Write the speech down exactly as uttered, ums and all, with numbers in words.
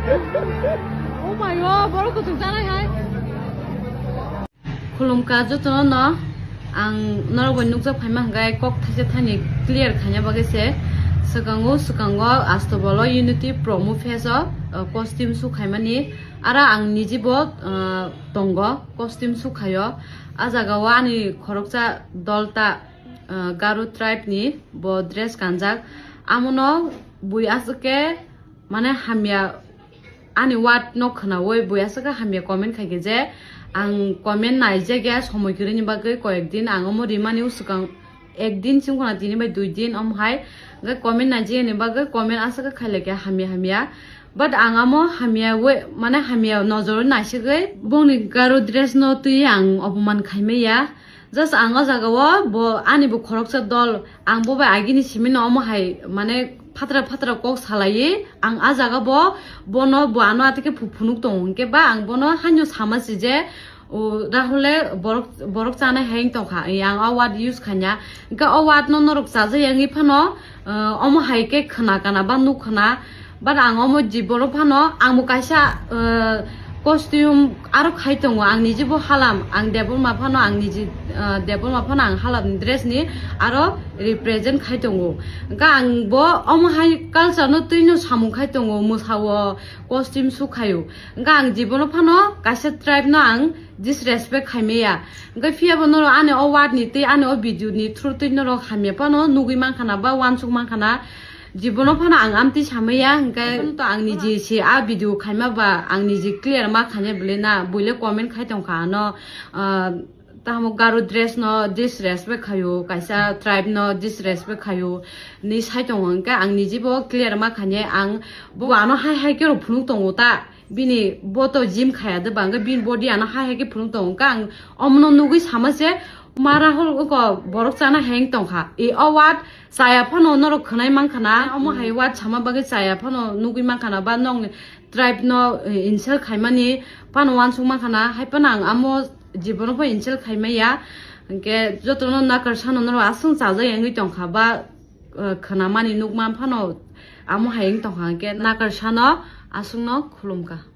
Oh my God, borok kuchuk janai hai. Khulumkha jotono no, ang norok bai nukjak phaima hwnkhe kok thaisa thani clear khaina bagwi se. Swkango, swkango Astobolo Unity Promo Fest o, uh, costume show khaimani. Ara ang nijibo, uh, tongo, costume show khaio. A jagao ani khoroksa dol ta, uh, Garo tribe ni bo dress kanjak. Amono bui aswk khe mane hamya, ani word no khwnawi bui aswk khe hamya comment khaikhe je ang comment naijak ya somoi kwrwini bagwi koyek din ang omo rimani uswkang ek din chwng khwna tini bai dui din omo hai hwnkhe comment naijak yani bagwi comment aswk khe khailai khe hamya hamya but ang amo hamya we mane hamya nojoro naisigwi bongni Garo dress no twi ang opoman khaimaya. Just ang o jaga o bo ani bo khoroksa dol, ang bo bai agini simi no omo hai mane phatra phatra kok salaiwi, ang a jaga bo bono bo ano atike phu-, phunuk tongo, hwnkhe ba ang bono haino sama si je, o Rahule borok, borok chanai hai wng tongkha, ang o word use khanya, hwnkhe o word no norok chajak yangwi phano, uh, omo hai khe khwna kana ba nuk khwna, but ang omo jibolo phano ang bo kaisa, uh, costume aro khai tongo, ang nijibo halam, ang Debbarma phano ang niji, uh, Debbarma phano ang halam dress ni aro represent khai tongo, hwnkhe ang bo omo hai culture no twi no samung khai tongo, mwsao, costume suk khaio, hwnkhe ang jibolo phano kaisa tribe no ang disrespect khaimaya. Hwnkhe phiya bo norok ani o word ni tei ani o video ni through twi norok hamya phano nugwi mankha na ba uansuk mankha na, jibono phano ang amtwi samaya, hwnkhe to ang niji se a video khaima ba ang niji clear ma khanya bwle na, buile comment khai tongkha ano, ah, tamo Garo dress no disrespect khaio, kaisa tribe no disrespect khaio ni sai tongo, hwnkhe ang nijibo clear ma khanya, ang bo ano hai hai khe rw phunuk tongo ta. Bini bo to gym khaya de ba, hwnkhe bini body ano hai hai khe phunuk tongo, hwnkhe ang omono nugwi sama se, ma Rahul oko borok chana heng tongkha. E o word chaya phano norok khwnai mankha na, omo hai word sama bagwi chaya phano nugwi mankha na, ba nokni tribe no, eh, insult khaimani phano uansuk mankha na, hai phano ang amo jibono pho insult khaimaya. Hwnkhe jotono nakarsa no norok aswng chajak yangwi tongkha ba, eh, khwnamani nukma phano amo hai wng tongkha, hwnkhe nakarsa no aswk no khulumkha.